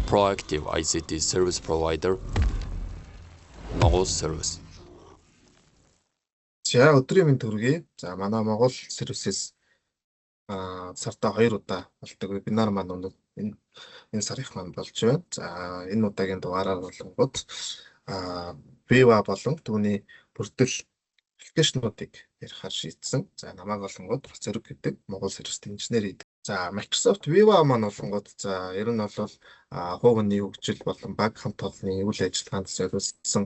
Proactive ICT service provider, Монгол Service. За, өдрийн мэнд хүргэе. За, манай Монгол сервисээс сартаа хоёр удаа болдог вебинар маань өнөө энэ сарынх маань болж байна. За, энэ удаагийн дугаараар болонгууд Viva болон түүний бүрдэл application уудыг ярихаар шийдсэн. За, намайг болонгууд Зориг гэдэг Монгол сервист инженер хийдэг. За, Microsoft Viva маань болонгууд, за, ер нь бол хувь хүний хөгжил болон баг хамт олонны үйл ажиллагаанд зориулсан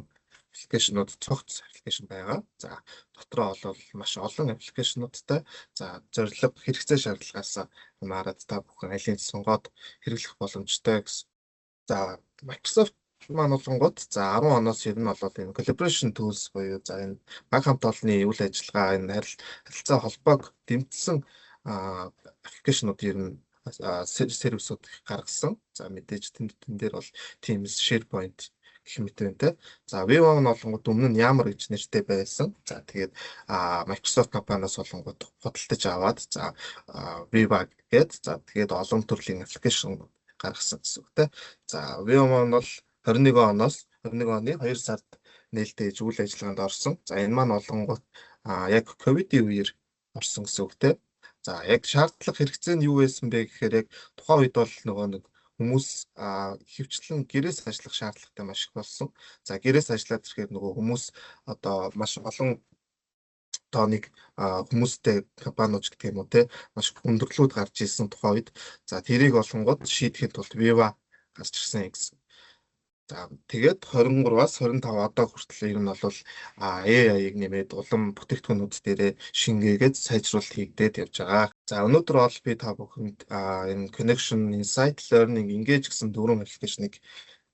application ууд, цогц application байгаа. За, дотроо бол маш олон application уудтай. За, зорилго, хэрэгцээ, шаардлагаас хамаарат та бүхэн алийг сонгоод хэрэглэх боломжтой гэсэн. За, Microsoft маань болонгууд, за, 10 оноос ер нь бол энэ collaboration tools буюу, за, энэ баг хамт олонны үйл ажиллагаа, энэ харилцаа холбоог дэмжсэн application ууд, ер нь сервисүүд гаргасан. За, мэдээж тэн дээр бол Teams, SharePoint гэх мэт байна те. За, Viva нь болонгууд өмнө нь Yammer гэж нэртэй байсан. За, тэгээд Microsoft компаниас болонгууд худалдаж аваад, за, Viva гээд, за, тэгээд олон төрлийн application гаргасан гэсэн үг те. За, Viva маань бол 21 оноос, 21 оны 2 сард нээлттэй үйл ажиллагаанд орсон. За, энэ маань болонгууд яг ковидын үеэр орсон гэсэн үг те. За, яг шаардлага, хэрэгцээ нь юу байсан бэ гэхээр яг тухайн үед бол нөгөө нэг хүмүүс ихэвчлэн гэрээс ажиллах шаардлагатай маш их болсон. За, гэрээс ажиллаад ирэхээр нөгөө хүмүүс одоо маш олон тооныг хүмүүстэй компаниуд гэх юм уу те, маш хүндрэлүүд гарч ирсэн тухайн үед. За, тэрийг болонгууд шийдэхэд тулд Viva гарч ирсэн гэсэн. За, тэгээд 23-аас 25 одоо хүртэл ер нь бол AI-ыг нэмээд улам бүтээгдэхүүнүүд дээрээ шингээгээд сайжруулалт хийгдээд явж байгаа. За, өнөөдөр бол би та бүхэнд энэ Connection, Insight, Learning, Engage гэсэн дөрвөн application ыг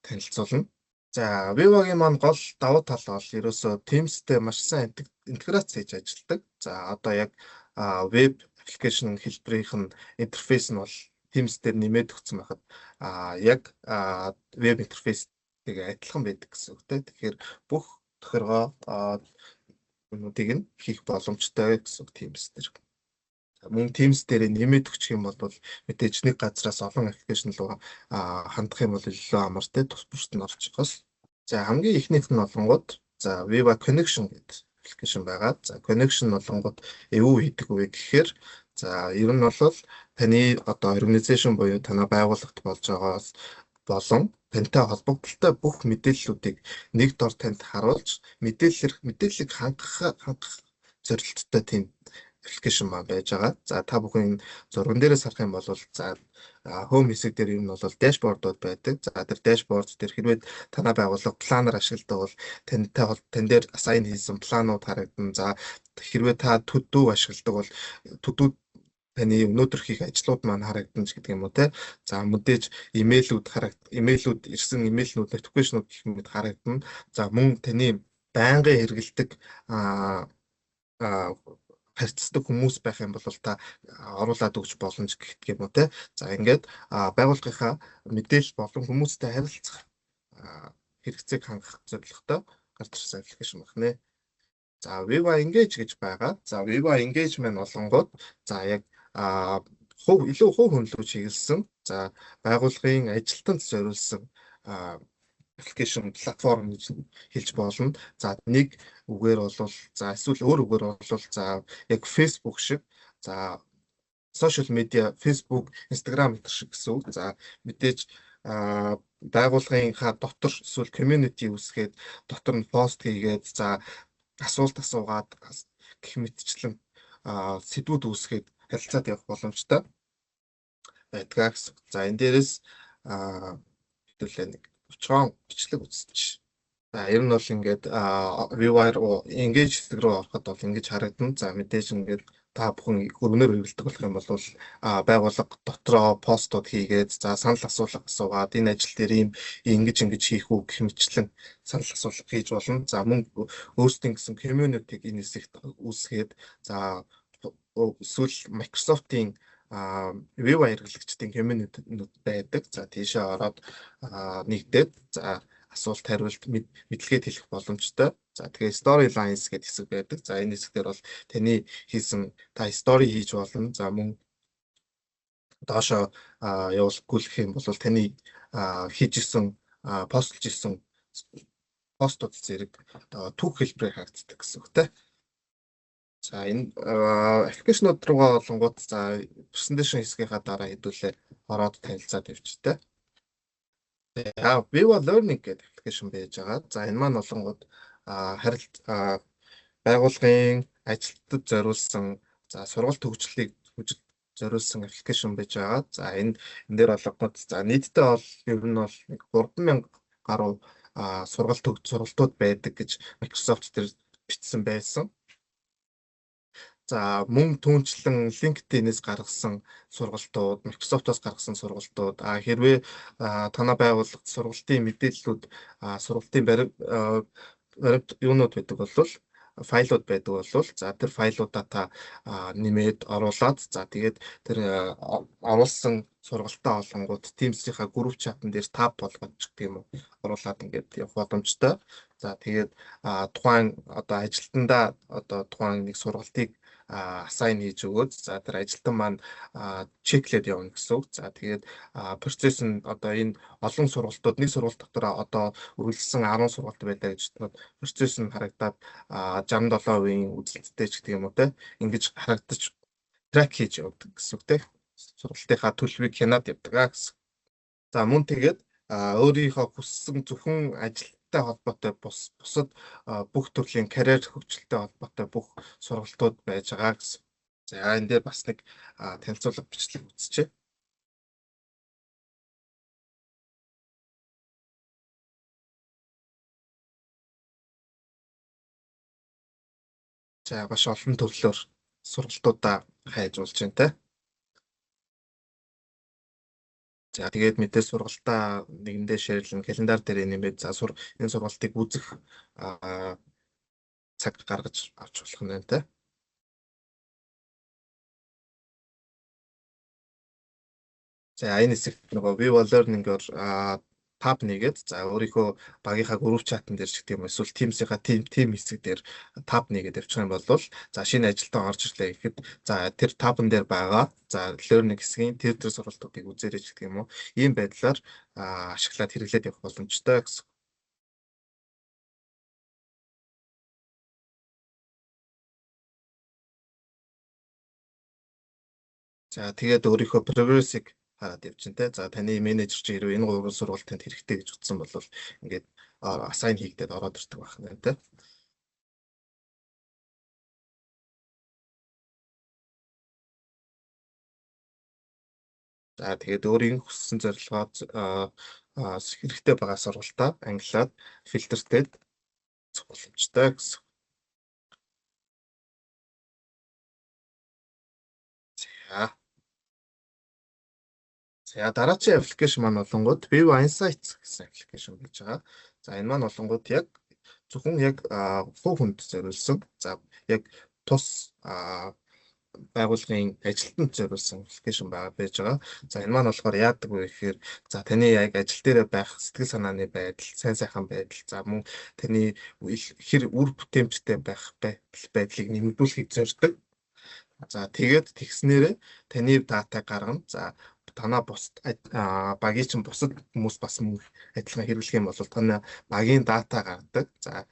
танилцуулна. За, Viva-гийн маань гол давуу тал бол ерөөсөө Teams-тэй маш сайн интеграц хийж ажилладаг. За, одоо яг веб application хэлбэрийнх нь интерфейс нь бол Teams дээр нэмээд өгсөн байхад яг веб интерфейс тэгээ адилхан байдаг гэсэн үг те. Тэгэхээр бүх тохиргоо юмнуудыг нь хийх боломжтой гэсэн үг Teams дээр. Мөн Teams дээр нэмээд өгчих юм бол мэдээж нэг газраас олон application руу хандах юм бол илүү амар те, тус бүрт нь орчихоос. За, хамгийн эхнийх нь болонгууд, за, Viva Connection гэдэг application байгаа. За, Connection болонгууд юу хийдэг вэ гэхээр, за, ер нь бол таны одоо organization буюу танай байгууллагт болж байгаа болон тантай холбогдлолтой бүх мэдээллүүдийг нэг дор танд харуулж мэдээллийг хангах зорилттой тийм application маань байж байгаа. За, та бүхэн зурган дээрээс харах юм бол, за, home хэсэг дээр ер нь бол dashboard ууд байдаг. За, тэр dashboard дээр хэрвээ танай байгууллага Planner ашигладаг бол тантай тань дээр assign хийсэн планууд харагдана. За, хэрвээ та To-do ашигладаг бол To-do таны өнөөдөр хийх ажлууд маань харагдана ч гэдэг юм уу те. За, мэдээж имэйлүүд имэйлүүд ирсэн имэйлнүүд, notification ууд гэх мэт харагдана. За, мөн таны байнгын хэрэглэдэг харьцдаг хүмүүс байх юм бол та оруулаад өгч боломж гэх юм уу те. За, ингээд байгууллагынхаа мэдээлэл болон хүмүүстэй харилцах хэрэгцээг хангах зорилготой гарч ирсэн application байна. За, Viva Engage гэж байгаа. За, Viva Engage маань болонгууд, за, яг хувь илүү хувь хүн рүү чиглэсэн. За, байгууллагын ажилтнанд зориулсан application платформ гэж хэлж болно. За, нэг үгээр бол, за, эсвэл өөр үгээр бол, за, яг Facebook шиг, за, social media, Facebook, Instagram гэх шиг гэсэн үг. За, мэдээж байгууллагынхаа дотор эсвэл community үүсгээд, дотор нь пост хийгээд, за, асуулт асуугаад гэх мэтчлэн сэдвүүд үүсгээд харилцаад явах боломжтой байдгаа гэсэн. За, энэ дээрээс хэдүүлээ нэг өчгөн бичлэг үзчих. За, ер нь бол ингээд Viva Engage хэсэг рүү ороход бол ингэж харагдана. За, мэдээж ингээд та бүхэн өргөнөөр хэрэглэдэг болох юм бол байгууллага дотроо постууд хийгээд, за, санал асуулга асуугаад, энэ ажил дээр ийм ингэж ингэж хийх үү гэх мэтчлэн санал асуулга хийж болно. За, мөн өөрсдийн гэсэн community-г энэ хэсэгт үүсгээд, за, эсвэл Microsoft-ийн Viva хэрэглэгчдийн community-нүүд байдаг. За, тийшээ ороод нэгдээд, за, асуулт хариулт, мэдлэгээ хэлэх боломжтой. За, тэгээ storylines гэдэг хэсэг байдаг. За, энэ хэсэг дээр бол таны хийсэн, та story хийж болно. За, мөн Доошоо явуулахгүй гэх юм бол таны хийж исэн, постлж исэн постууд зэрэг одоо түүх хэлбэрээр харагддаг гэсэн үг те. За, энэ application ууд руугаа болонгууд, за, presentation хэсгийнхаа дараа хэдүүлээ ороод танилцаад явчих те. За, Viva Learning гэдэг application байж байгаа. За, энэ маань болонгууд харилт байгууллагын ажилтнад зориулсан, за, сургалт хөгжлийг хөгжил зориулсан application байж байгаа. За, энэ дээр болгоод, за, нийтдээ бол ер нь бол нэг 3000 гаруй сургалт сургалтууд байдаг гэж Microsoft дээр бичсэн байсан. За, мөн түүнчлэн LinkedIn-ээс гаргасан сургалтууд, Microsoft-оос гаргасан сургалтууд, хэрвээ танай байгууллагад сургалтын мэдээллүүд, сургалтын баримт баримт юунууд байдаг бол, файлууд байдаг бол, за, тэр файлуудаа та нэмээд оруулаад, за, тэгээд тэр оруулсан сургалтаа олонгууд Teams-ийнхаа group chat-ан дээр tab болгоод ч гэх юм уу оруулаад ингээд явах боломжтой. За, тэгээд тухайн одоо ажилтнандаа одоо тухайн нэг сургалтыг assign хийж өгөөд, за, тэр ажилтан маань check лээд явна гэсэн үг. За, тэгээд процесс нь одоо энэ олон сургалтууд, нэг сургалт дотор одоо үргэлжлсэн 10 сургалт байлаа гэж бодоход процесс нь харагдаад 67% үзэлттэй ч гэдэг юм уу те, ингэж харагдаж track хийж явдаг гэсэн үг те. Сургалтынхаа төлөвийг хянаад явдаг гэсэн. За, мөн тэгээд өөрийнхөө хүссэн зөвхөн ажилтай холбоотой бусад бүх төрлийн карьер хөгжилтэй холбоотой бүх сургалтууд байж байгаа гэсэн. За, энэ дээр бас нэг танилцуулга бичлэг үзчихье. За, маш олон төрлөөр сургалтуудаа хайж болж байна те. За, тэгээд мэдээ сургалтаа нэгэндээ share лэн, календар дээр нэмээд, за, энэ сургалтыг үзэх цаг гаргаж авч болох нь байна те. За, энэ хэсэгт нөгөө Viva Learning-оор tab нэгээд, за, өөрийнхөө багийнхаа group chat-ан дээр ч гэдэг юм эсвэл Teams-ийнхаа team хэсэг дээр tab нэгээд явчих юм бол, за, шинэ ажилтан орж ирлээ гэхэд, за, тэр tab-ан дээр байгаа, за, learning хэсгийн тэр сургалтуудыг үзээрэй ч гэдэг юм уу, ийм байдлаар ашиглаад хэрэглээд явах боломжтой гэсэн. За, тэгээд өөрийнхөө progress-ыг хараад явчихна те. За, таны менежер чи хэрвээ энэ гурван сургалт танд хэрэгтэй гэж утсан бол ингээд assign хийгдээд ороод ирдэг байх нь те. За, тэгээд өөрийн хүссэн зорилгоо, хэрэгтэй байгаа сургалтаа ангилаад фильтртэй үзэх боломжтой гэсэн. За. За, дараачийн application маань болонгууд Viva Insights гэсэн application байж байгаа. За, энэ маань болонгууд яг зөвхөн яг хувь хүнд зориулсан. За, яг тус байгууллагын ажилтнанд зориулсан application байгаа байж байгаа. За, энэ маань болохоор яадаг вэ гэхээр, за, таны яг ажил дээрээ байх сэтгэл санааны байдал, сайн сайхан байдал, за, мөн таны хэр үр бүтээмжтэй байх байдлыг нэмэгдүүлэхийг зорддог. За, тэгээд тэгснээрээ таны дата гаргана. За, танаа бусад багийн чинь бусад хүмүүс бас мөн адилхан хэрэглэх юм бол танай багийн дата гаргадаг. За,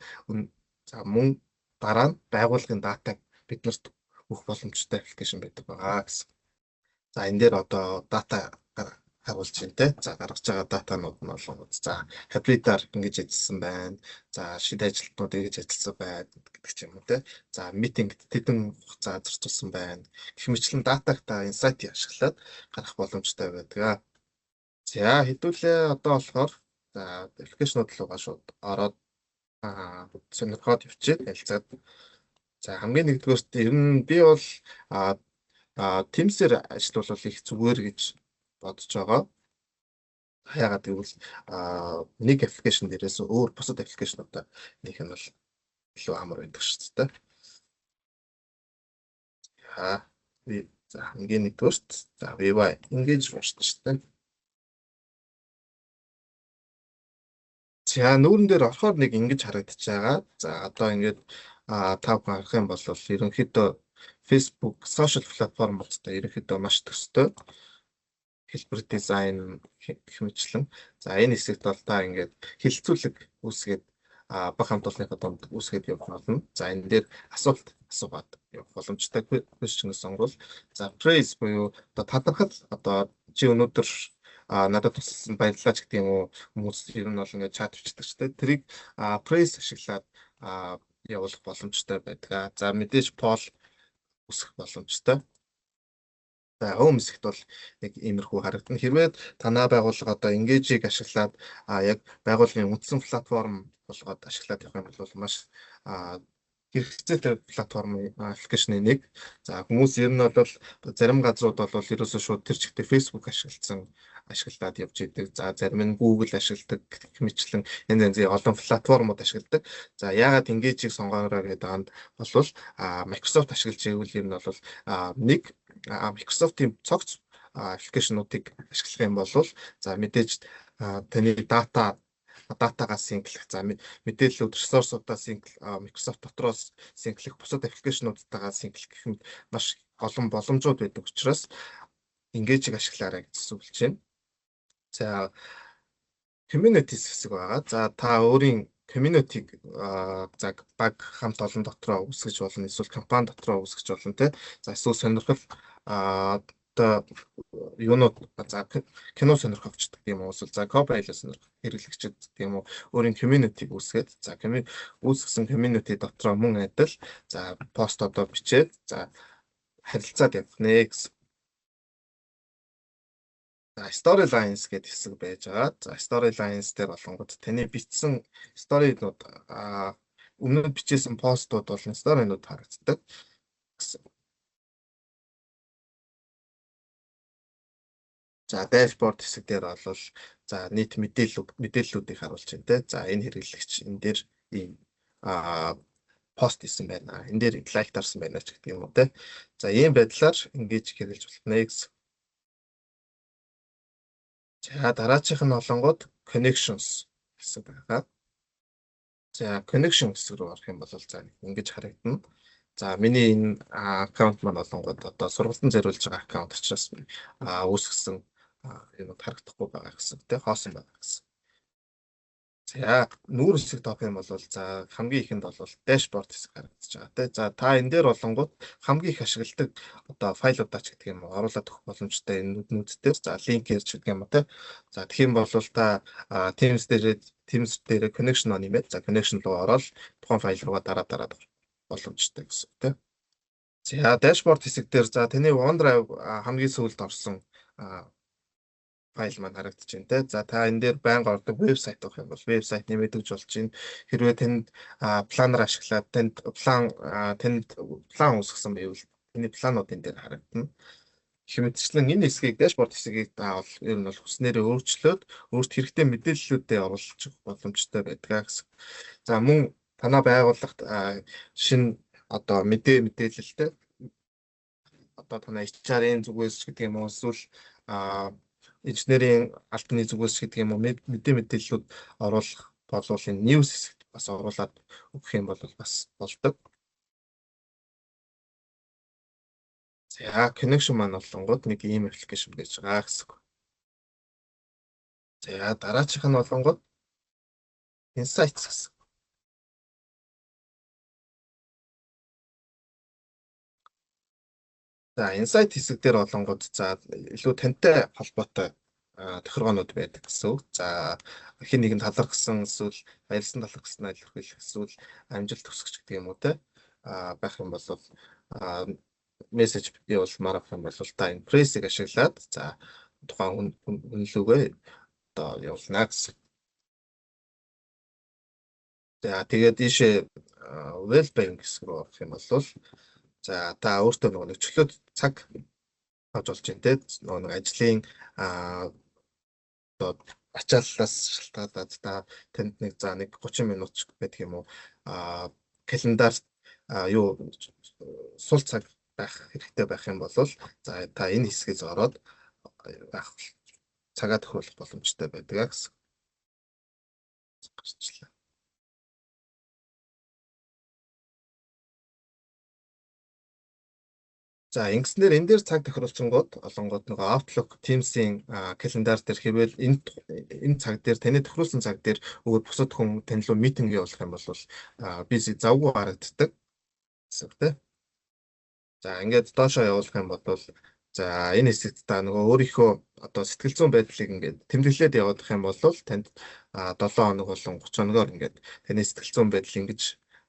мөн дараа нь байгууллагын датаг биднэрт өгөх боломжтой application байдаг байгаа гэсэн. За, энэ дээр одоо дата харуулж байна те. За, гаргаж байгаа датанууд нь болонгууд, за, hybrid-аар ингэж ажилласан байна. За, шинэ ажилтнууд ингэж ажилласан байна гэдэг ч юм уу те. За, meeting д тэдэн хугацаа зарцуулсан байна. Гэх мэтчлэн датаг та insight ашиглаад гаргах боломжтой байдаг. За, хэдүүлээ одоо болохоор, за, application ууд руугаа шууд ороод сонирхоод явчих танилцаад. За, хамгийн нэгдүгээрт ер нь би бол Teams-ээр ажиллавал их зүгээр гэж бодож байгаа. Яагаад гэвэл нэг application дээрээс өөр бусад application уудаа нэх нь бол илүү амар байдаг шүү дээ. За, за, хамгийн нэгдүгээрт, за, Viva Engage уншиж шүү дээ. За, нүүрэн дээр орохоор нэг ингэж харагдаж байгаа. За, одоо ингээд та бүхэн харах юм бол ерөнхийдөө Facebook social платформудтай ерөнхийдөө маш төстэй. Хэлбэр дизайн гэх мэтчлэн. За, энэ хэсэгт бол та ингээд хэлэлцүүлэг үүсгээд баг хамт олонныхаа дунд үүсгээд явах болно. За, энэ дээр асуулт асуугаад явах боломжтой, question сонгол. За, praise буюу одоо талархал, одоо чи өнөөдөр надад тусалсан, баярлалаа ч гэдэг юм уу, хүмүүс ер нь бол ингээд чат бичдэг ч тийм, тэрийг praise ашиглаад явуулах боломжтой байдаг. За, мэдээж poll үүсгэх боломжтой. За, home хэсэгт бол нэг иймэрхүү харагдана. Хэрвээ танаа байгууллага одоо Engage-ийг ашиглаад яг байгууллагын үндсэн платформ болгоод ашиглаад явах юм бол маш хэрэгцээтэй платформ, application ы нэг. За, хүмүүс ер нь бол зарим газрууд бол ерөөсөө шууд тэр чигтээ Facebook ашиглаад явж идэг. За, зарим нь Google ашигладаг гэх мэтчлэн янз янзын олон платформуд ашигладаг. За, яагаад Engage-ийг сонгоорой гэдэг анд бол Microsoft ашиглаж байвал ер нь бол нэг Microsoft-ийн цогц application уудыг ашиглах юм бол за, мэдээж таны data гаа sync лэх, за, мэдээллүүд, resource уудаа sync, Microsoft дотроос sync лэх, бусад application уудтайгаа sync лэх гэх мэт маш олон боломжууд байдаг учраас Engage-ийг ашиглаарай гэж зөвлөж байна. За, communities хэсэг байгаа. За, та өөрийн community-г за, баг хамт олон дотроо үүсгэж болно, эсвэл компани дотроо үүсгэж болно те. За, эсвэл сонирхол одоо юунууд, за, кино сонирхогч гэдэг юм уу, эсвэл за, Copilot сонирхох хэрэглэгчид гэдэг юм уу, өөрийн community-г үүсгээд, за, үүсгэсэн community дотроо мөн адил за, пост одоо бичээд, за, харилцаад явах нэ гэсэн. За, Storylines гэдэг хэсэг байж байгаа. За, Storylines дээр болонгууд таны бичсэн story нууд, өмнө нь бичсэн постууд болон story нууд харагддаг гэсэн. За, dashboard хэсэг дээр бол за, нийт мэдээллүүдийг харуулж байна те. За, энэ хэрэглэгч энэ дээр ийм пост хийсэн байна. Энэ дээр like дарсан байна ч гэдэг юм уу те. За, ийм байдлаар ингэж хэрэглэж болох нэ гэсэн. За, дараачих нь болонгууд connections хэсэг байгаа. За, connection хэсэг рүү орох юм бол за, ингэж харагдана. За, миний энэ аккаунт маань болонгууд одоо сургалтанд зориулж байгаа аккаунт учраас үүсгэсэн юмуд харагдахгүй байгаа гэсэн, тий, хоосон байгаа гэсэн. За, нүүр хэсэг тоох юм бол за, хамгийн ихэнд бол dashboard хэсэг харагдаж байгаа, тий. За, та энэ дээр болонгууд хамгийн их ашигладаг одоо файлуудаа ч гэдэг юм уу оруулаад өгөх боломжтой энэ нүднүүд дээр, за, link ээр ч гэдэг юм уу, тий. За, тэгэх юм бол та Teams дээр connection нэмээд, за, connection руу ороод тухайн файл руугаа дараа дараад боломжтой гэсэн, тий. За, dashboard хэсэг дээр за, таны OneDrive хамгийн сүүлд орсон файл маань харагдаж байна те. За, та энэ дээр байнга ордог вебсайт авах юм бол вебсайт нэмээд өгч болж байна. Хэрвээ танд planner ашиглаад танд план үүсгэсэн байвал таны планууд энэ дээр харагдана. Гэх мэтчлэн энэ хэсгийг, dashboard хэсгийг та бол ер нь бол хүснээрээ өөрчлөөд өөрт хэрэгтэй мэдээллүүдээ оруулах боломжтой байдаг гэсэн. За, мөн танаа байгууллагт шинэ одоо мэдээлэлтэй одоо танай HR-ын зүгээс гэдэг юм уу, эсвэл инженерийн албаны зүгээс гэдэг юм уу, мэдээллүүд оруулах болвол энэ news хэсэгт бас оруулаад өгөх юм бол бас болдог. За, connection маань болонгууд нэг ийм application байж байгаа гэсэн. За, дараачих нь болонгууд insights гэсэн. За, insight хэсэг дээр болонгууд за, илүү тантай холбоотой тохиргоонууд байдаг гэсэн үг. За, хэн нэгэн талархсан, эсвэл баярлсан, талархснаа илэрхийлэх, эсвэл амжилт хүсгэж гэдэг юм уу те байх юм бол мессеж явуулмаар авах юм бол та энэ praise ийг ашиглаад за, тухайн хүн лүүгээ одоо явуулна гэсэн. За, тэгээд ийшээ well-being хэсэг рүү орох юм бол за, та өөртөө нөгөө нэг чөлөөт цаг авч болж байна те, нөгөө нэг ажлын одоо ачааллаас шалтгаалаад та танд нэг за, нэг 30 минут байдаг юм уу, календар юу сул цаг байх хэрэгтэй байх юм бол за, та энэ хэсгээс ороод байх цагаа тохируулах боломжтой байдаг гэсэн. Гарчлаа. За, ингэснээр энэ дээр цаг тохируулчингууд олонгууд нөгөө Outlook, Teams-ийн календар дээр хэрвэл энэ цаг дээр, таны тохируулсан цаг дээр өөр бусад хүн тань руу meeting явуулах юм бол busy, завгүй харагддаг гэсэн үг, тийм. За, ингээд доошоо явуулах юм бол за, энэ хэсэгт та нөгөө өөрийнхөө одоо сэтгэл зүйн байдлыг ингээд тэмдэглээд явуулах юм бол танд 7 хоног болон 30 хоногоор ингээд таны сэтгэл зүйн байдал ингэж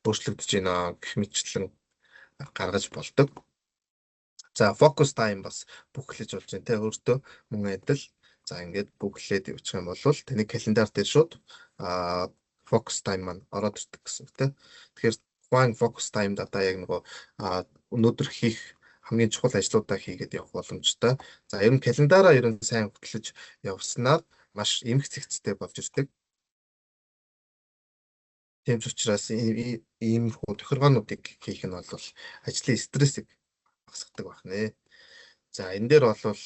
өөрчлөгдөж байна гэх мэтчлэн гаргаж болдог. За, focus time бас book лэж болж байна те, өөртөө мөн адил. За, ингээд book лээд явуучих юм бол таны календар дээр шууд focus time маань ороод ирдэг гэсэн үг те. Тэгэхээр тухайн focus time дата яг нөгөө өнөөдөр хийх хамгийн чухал ажлуудаа хийгээд явах боломжтой. За, ер нь календараа ер нь сайн хөтлөж явснаар маш эмх цэгцтэй болж ирдэг. Тийм ч учраас иймэрхүү тохиргоонуудыг хийх нь бол ажлын стрессийг багасгадаг байх нэ. За, энэ дээр бол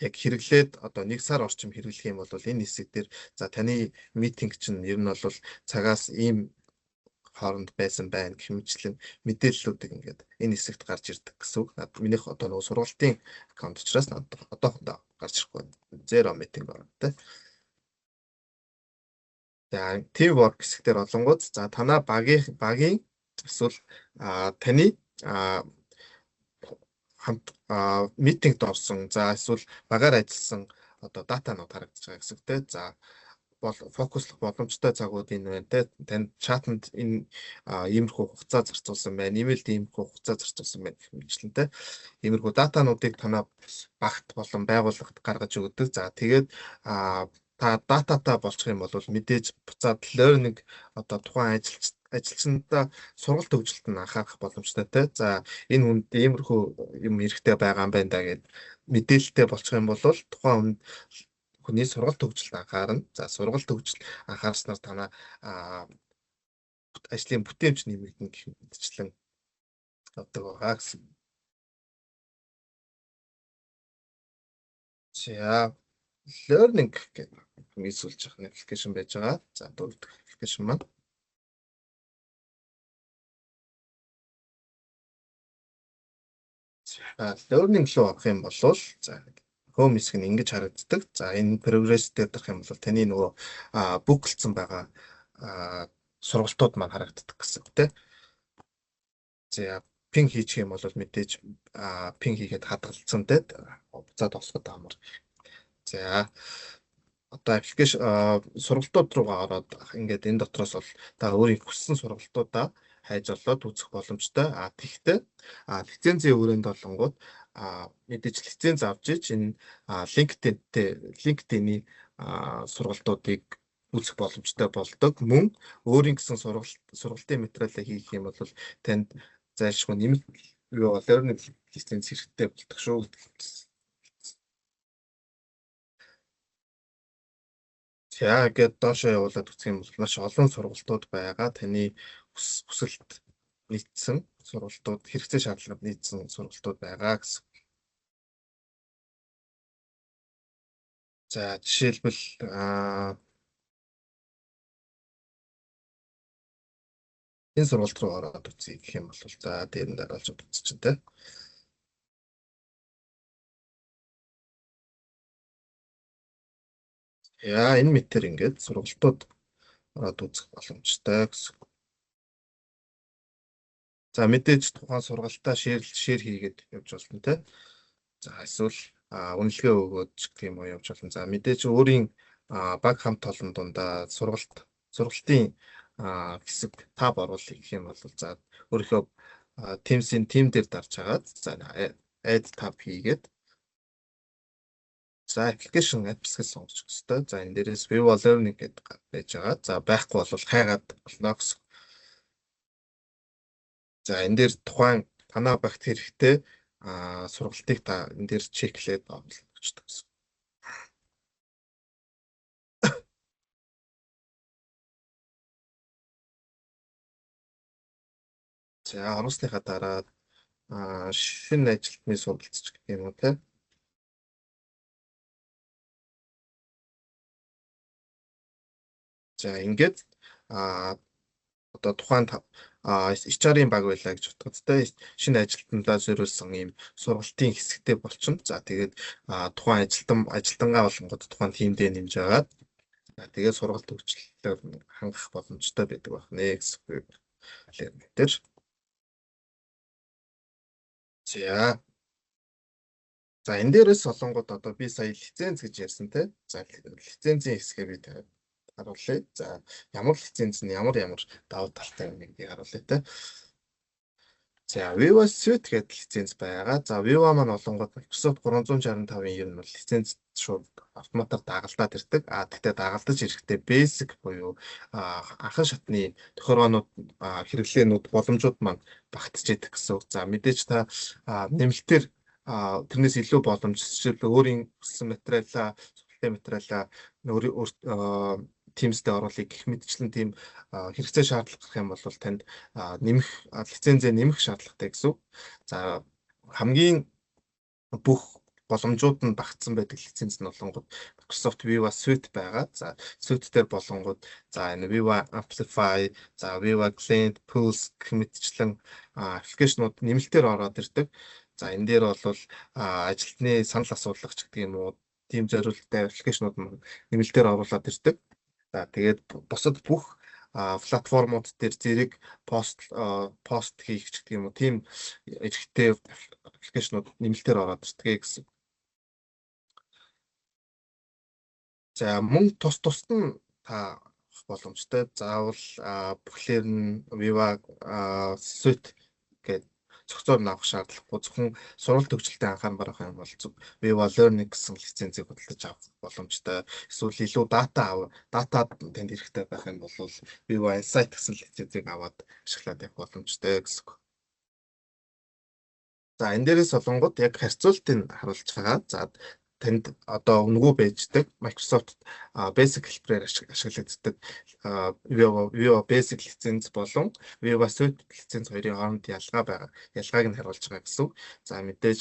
яг хэрэглээд одоо нэг сар орчим хэрэглэх юм бол энэ хэсэг дээр за таны meeting чинь ер нь бол цагаас ийм хооронд байсан байна гэх мэтчлэн мэдээллүүдийг ингээд энэ хэсэгт гарч ирдэг гэсэн үг. Над минийх одоо нөгөө сургалтын аккаунт учраас надад одоохондоо гарч ирэхгүй байна. Zero meeting байна те. За, teamwork хэсэг дээр олонгууд за танаа багийн эсвэл таны хамт meeting д орсон, за эсвэл багаар ажилласан одоо датанууд харагдаж байгаа гэсэн үг те. За, бол focus лох боломжтой цагууд энэ байна те. Танд чатанд энэ иймэрхүү хугацаа зарцуулсан байна, имэйлд иймэрхүү хугацаа зарцуулсан байна гэх мэтчлэн те. Иймэрхүү датануудыг танаа багт болон байгууллагт гаргаж өгдөг. За, тэгээд та дататай болчих юм бол мэдээж буцаад learning, одоо тухайн ажилчдаа сургалт хөгжилт нь анхаарах боломжтой те. За, энэ хүнд иймэрхүү юм хэрэгтэй байгаа юм байна да гэд мэдээлэлтэй болчих юм бол тухайн хүнд хүний сургалт хөгжилд анхаарна. За, сургалт хөгжил анхаарснаар танаа ажлын бүтээмж нэмэгдэнэ гэх мэтчлэн явдаг байгаа гэсэн. За, learning гэх хамгийн сүүлж байгаа application байж байгаа. За, дөрөв дэх application маань. За, learning руу орох юм бол за home хэсэг нь ингэж харагддаг. За, энэ progress дээр дарах юм бол таны нөгөө book лцсан байгаа сургалтууд маань харагддаг гэсэн үг тийм. За, pin хийчих юм бол мэдээж pin хийгээд хадгалсан те, буцаад олоход амар. За, одоо application сургалтууд руугаа ороод ингээд энэ дотроос бол та өөрийн хүссэн сургалтуудаа хайж олоод үзэх боломжтой. А тэгтээ лицензийн өрөөнд болонгууд мэдээж лиценз авч ич энэ LinkedIn-тэй, LinkedIn-ий сургалтуудыг үзэх боломжтой болдог. Мөн өөрийн гэсэн сургалтын материалаа хийх юм бол танд зайлшгүй нэмэлт юу learning лиценз хэрэгтэй болдог шүү. За, ингээд доошоо явуулаад үзэх юм бол маш олон сургалтууд байгаа. Таны хүсэлт нийцсэн сургалтууд, хэрэгцээ шаардлагад нийцсэн сургалтууд байгаа гэсэн. За, жишээлбэл энэ сургалт руу ороод үзье гэх юм бол за дээр нь дараалж үзчих чинь те. Яа, энэ мэтэр ингээд сургалтууд ороод үзэх боломжтой гэсэн. За, мэдээж тухайн сургалтаа share хийгээд явж болно те. За, эсвэл үнэлгээ өгөөд ч гэх юм уу явж болно. За, мэдээж өөрийн баг хамт олон дундаа сургалтын хэсэг tab оруулах гэх юм бол за өөрийнхөө Teams-ийн team дээр дарж хагаад за add tab хийгээд за application apps гэж сонгож өгөх ёстой. За, энэ дээрээс Viva Learning гэдэг байж байгаа. За, байхгүй бол хайгаад болно гэсэн. За, энэ дээр тухайн танаа багт хэрэгтэй сургалтыг та энэ дээр check лээд оруулах гэсэн. За, оруулсныхаа дараа шинэ ажилтны суралцч гэх юм уу те. За, ингээд одоо тухайн HR-ын баг байлаа гэж бодоход те, шинэ ажилтнандаа зориулсан ийм сургалтын хэсэгтэй болчихно. За, тэгээд тухайн ажилтангаа болонгууд тухайн team дээ нэмж агаад, за, тэгээд сургалт хөгжлөлөөр хангах боломжтой байдаг байх нэ гэсэн үг дээр. За. За, энэ дээрээс солонгууд одоо би сая лиценз гэж ярьсан те. За, лицензийн хэсгээ би харуулъя. За, ямар лиценз нь ямар ямар давуу талтай юм гэдгийг харуулъя те. За, Viva Suite гэдэг лиценз байгаа. За, Viva маань болонгууд Microsoft 365-ын ер нь бол лиценз шууд автоматар дагалдаад ирдэг. А тэгтээ дагалдаж ирэхдээ basic буюу анхан шатны тохиргоонууд, хэрэглээнүүд, боломжууд маань багтж идэг гэсэн үг. За, мэдээж та нэмэлтээр тэрнээс илүү боломж, жишээлбэл, өөрийн хүссэн материалаа, сургалтын материалаа өөр Teams дээр оруулах гэх мэтчлэн тийм хэрэгцээ шаардлага гарах юм бол танд нэмэх лицензээ нэмэх шаардлагатай гэсэн үг. За, хамгийн бүх боломжууд нь багтсан байдаг лиценз нь болонгууд Microsoft Viva Suite байгаа. За, Suite дээр болонгууд, за, энэ Viva Amplify, за, Viva Client, Pulse гэх мэтчлэн application ууд нэмэлтээр ороод ирдэг. За, энэ дээр бол ажилтны санал асуулгах ч гэдэг юм уу, тийм зориулттай application ууд нэмэлтээр оруулаад ирдэг. За, тэгээд бусад бүх платформуд дээр зэрэг пост хийх ч гэдэг юм уу, тийм эрхтэй application ууд нэмэлтээр ороод ирдэг гэсэн. За, мөн тус тусад нь та авах боломжтой. Заавал бүхлээр нь Viva Suite гэдэг цогцоор нь авах шаардлагагүй. Зөвхөн сургалт хөгжилтэй анхаармаар байх юм бол Viva Learning гэсэн лицензийг худалдаж авах боломжтой. Эсвэл илүү data танд хэрэгтэй байх юм бол Viva Insight гэсэн лицензийг аваад ашиглаад явах боломжтой гэсэн үг. За, энэ дээрээс солонгууд яг харьцуултыг харуулж байгаа. За, танд одоо үнэгүй байждаг Microsoft Basic хэлбэрээр ашиглагддаг Viva Basic лиценз болон Viva Suite лиценз хоёрын хооронд ялгаа байгаа. Ялгааг нь харуулж байгаа гэсэн үг. За, мэдээж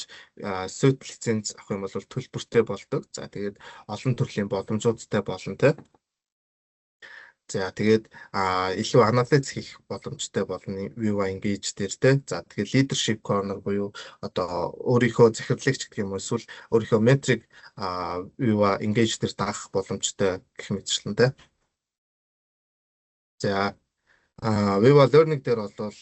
Suite лиценз авах юм бол төлбөртэй болдог. За, тэгээд олон төрлийн боломжуудтай болно те. За, тэгээд илүү анализ хийх боломжтой болно Viva Engage дээр те. За, тэгээд leadership corner буюу одоо өөрийнхөө захирлыг ч гэх юм уу, эсвэл өөрийнхөө метрик Viva Engage дээр даах боломжтой гэх мэтчлэн те. За, Viva Learning дээр бол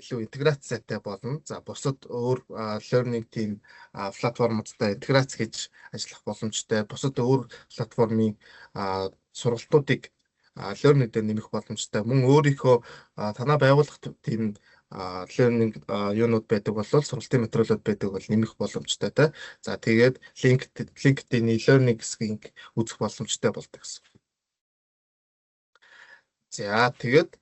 илүү интеграцтай болно. За, бусад өөр learning team платформудтай интеграц хийж ажиллах боломжтой. Бусад өөр платформын сургалтуудыг learning дээр нэмэх боломжтой. Мөн өөрийнхөө танаа байгуулах тийм learning юунууд байдаг бол, сургалтын материалууд байдаг бол нэмэх боломжтой те. За, тэгээд LinkedIn-ийн learning хэсгийг үзэх боломжтой болдог гэсэн. За, тэгээд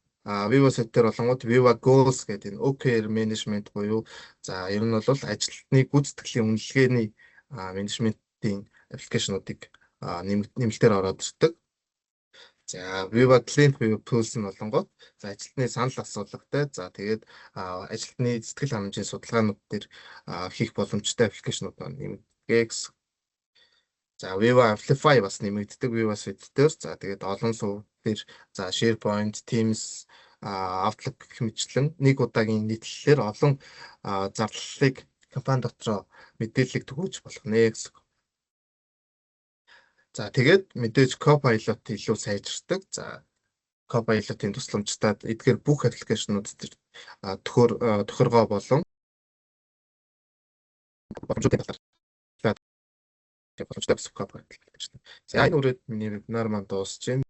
Viva Suite дээр болонгууд Viva Goals гэдэг энэ OKR management буюу, за, ер нь бол ажилтны гүйцэтгэлийн үнэлгээний менежментийн application уудыг нэмэлтээр ороод ирдэг. За, Viva Client буюу Pulse нь болонгууд, за, ажилтны санал асуулгатай. За, тэгээд ажилтны сэтгэл ханамжийн судалгаанууд дээр хийх боломжтой application ууд маань нэмэгдэв гэсэн. За, Viva Amplify бас нэмэгддэг Viva Suite дээр. За, тэгээд олон сувг дээр, за, SharePoint, Teams, Outlook гэх мэтчлэн нэг удаагийн нийтлэлээр олон зарлалыг компани дотроо мэдээллийг түгээж болох нэ гэсэн. За, тэгээд мэдээж Copilot илүү сайжирдаг. За, Copilot-ын тусламжтай эдгээр бүх application ууд дээр тохиргоо болон боломжуудын талаар боломжтой гэсэн Copilot application. За, энэ үрээд миний вебинар маань дуусж байна.